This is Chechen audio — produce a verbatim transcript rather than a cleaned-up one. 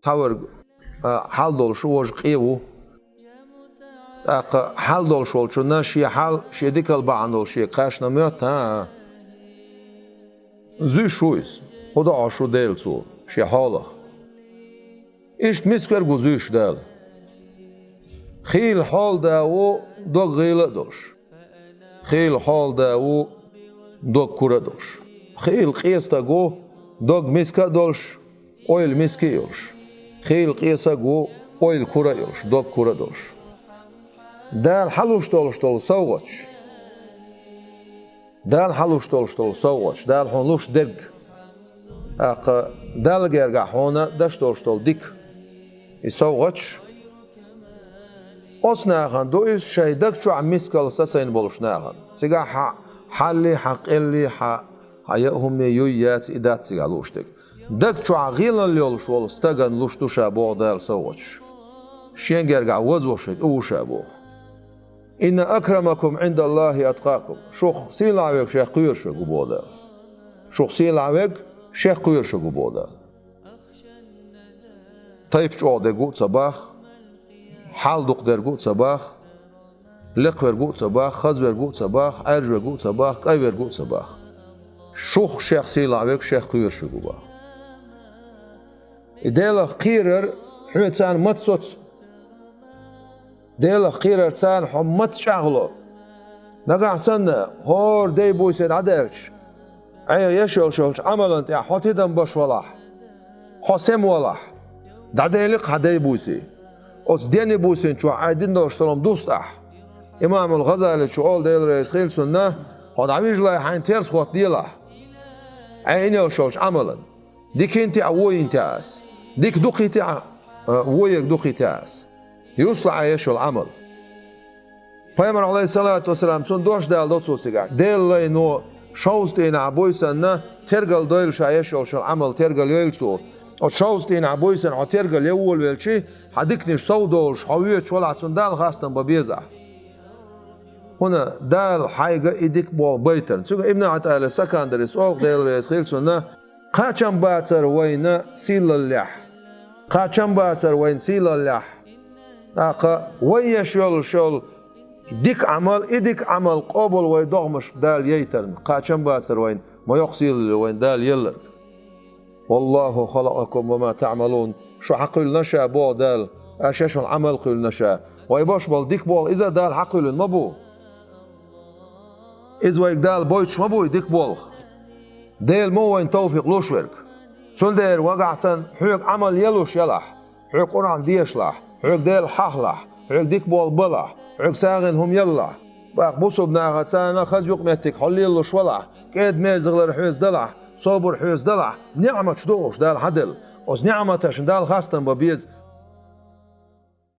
хьаверг, а, хьал долуш ву, важа къе ву. ТӀаккха хьал долуш волчунна шен хьал, шен дикал бахьана долуш шега кхаьчна моьтту, а? Зуьйш ву иза, хӀун до Ӏаш ву Дела цо шен хьолах. Иштта мискарг ву зуьйш Дала. Хийла хьолада ву дог гӀийла а долуш. Хийла хьолада ву дог кура а долуш. Хийла къен стаг ву дог миска а долуш, ойла миска а йолуш. Хийла къен стаг ву ойла кура а йолуш, дог кура а долуш. Дала хьалуш долуш долу совгӀаташ. Дала хьалуш долуш долу совгӀаташ, Дала хьуна луш дерг. ТӀаккха Далла гергахь хьуна даш долуш долу дика. И совгӀаташ оцу нахана ду иза шайн даг чохь мискал сацийна болуш нахана. Цигахь хьан хьалли, хьан къелли, хьан, хьан яа хӀумане юй, яц, и дац цигахь лууш дерг. Даг чохь гӀийлалла йолуш волу стагана луш ду ша боху Дала совгӀаташ. Шен гергахь вазвахь шайга ву ша боху. «Инна акрамакум Ӏиндаллахи аткъакум». Шух сийлахь верг шех кхоьруш верг ву боху Дала. Шух сийлахь верг шех кхоьруш верг ву боху Дала. Тайпа чӀогӀа дерг ву а ца боху, хьал дукха дерг ву а ца боху, лекха верг ву а ца боху, хаза верг ву а ца боху, Ӏаьржа верг ву а ца боху, кӀай верг ву а ца боху. Шух шех сийлахь верг шех кхоьруш верг ву боху. И Делах кхерар хьоьца царна маца соцу? Делах кхерар царна хьо маца чӀагӀло? Нагахь санна, хӀора дай-буьйсий дӀадаьлча, Ӏайха еш йолуш йолчу Ӏамалан тӀехь хьо тидам беш валахь, хьо сема валахь, дӀаделира хьан дай-буьйсий. Оцу денний-буьйсанна чохь Ӏай дина долуш долу хӀума дустахь. Имамул ГӀазаличо олу, Дела реза хила цунна: «Хьо дӀавижале, хьайна терса хӀоттаделахь Ӏай йина йолуш йолчу Ӏамалан. Дика йинтий, вон йинтий ас? Дика дукхийтий, а, вон ерг дукхийтий ас? Юсла Ӏай еш йолу Ӏамал». Пайхамар, Ӏалайхиссалату вассалам, цунна дош даладо цо цигахь. Делан лайно шовзткъа дийнахь буьйсанна тергал дойла ша еш йолуш йолу Ӏамал, тергал йойла цо. Оцу шовзткъа дийнахь буьйсанна хьо тергал ян волавелча, хьан диканаш сов долуш хьо воьдуш валахь, цунна Дала хастам бан безахь. ХӀунда Дала хьайга и дика болх байтарна. Цуьнга Ибн ГӀатаилла Сакандарис олу, Дела реза хила цунна: «Кхачам бацара вайна сийлаллехь. Кхачам бацара вайна сийлаллехь. ТӀаккха вай еш йолуш йолу дика Ӏамал, и дика Ӏамал къобал вай догӀмашка Дала яйтарна. Кхачам бацара вайна, ма йоккха сийлалла вайна Дала елларг». «Валлаху халакъакум ва ма таӀмалун». Шу хьакхоьллина ша, боху Дала, аша еш йолу Ӏамал кхоьллина ша. Вай беш болу дика болх иза Дала хьакхоьллина ма бу. Иза вайга Дала бойтуш ма бу и дика болх. Дела ма ву вайна товфикъ луш верг. Цундела вагахь санна, хьоьга Ӏамал елуш ялахь, хьоьга Къуръан дешалахь, хьоьга Дела хьахалахь, хьоьга дика болх балахь, хьоьга сагӀина хӀума ялалахь. ТӀаккха бусалба нахаца царна хаза юкъаметтиг хьо лелалуш валахь, кӀеда-мерза хилар хьоьца далахь, собар хьоьца далахь, ниӀматаш ду уьш Дала хьан делла. Оцу ниӀматашна Далла хастам бан беза,